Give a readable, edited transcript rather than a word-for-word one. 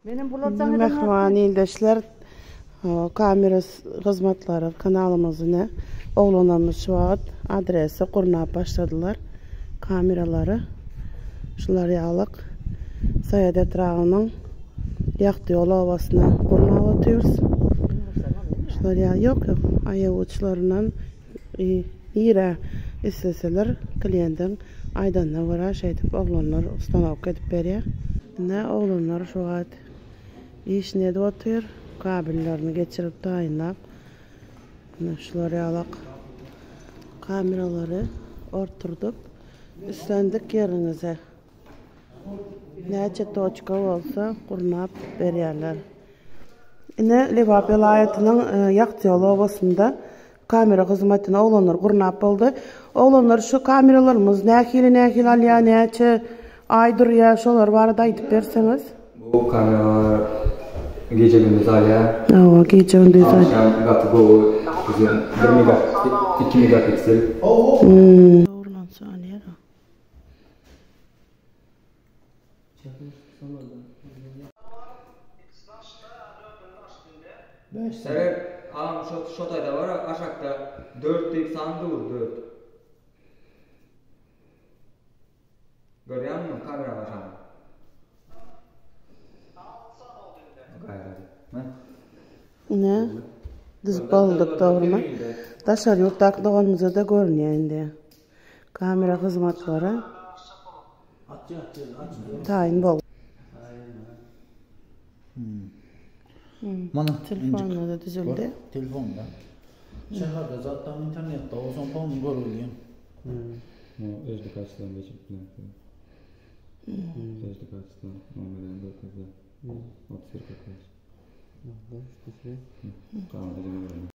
Mähriban ildeşler, kamera hyzmatlary kanalymyz ine oglanlarymyz şu wagt adresi gurnap başladylar. Kameralary şular ýalyk Saýat etrabynyň Ýagty ýol obasyna gurnap otyrys. Şular ýaly ýok ýok aýaguçlaryndan nirä isleseler kliýentiň aýdanyna görä şeýdip oglanlar ustanowka edip berýär. Ine oglanlar şu wagt işini edip otyr, kabellerini geçirip taýynlap. Ine şular ýalak kameralary orturdyp islendik ýeriňize Näçe toçka bolsa gurnap berýärler. Ine Lebap welaýatynyň Ýagtyýol obasynda kamera hyzmatyny oglanlar gurnap boldy. Oglanlar şu kameralarymyz nähili nähili alýar, näçe aý durýar, şolar barada aýdyp berseňiz. Bu kameralar gije gündiz alýar. Hawa, gije gündiz alýar. Agşam gaty gowy biziň bir mega iki megapiksel. Dogrulansa alýar. Sebäp agam şo şo taýda bar aşakda dört diýip san dur dört. Görýäňmi kameraň aşagyny? Ine düzüp bolduk dogrymy? Daşary ýurtdaky doganymyza-da görünýär indi. Kamera hyzmatlary taýyn boldy. Mana Telefonda da düzüldi. Telefonda. Şäherde zatdan internetde bolsaň polny görüp bilýän. SD kartadan geçirip bilersiň. SD kartadan nomerden görkezýär. 31 45. Kamera.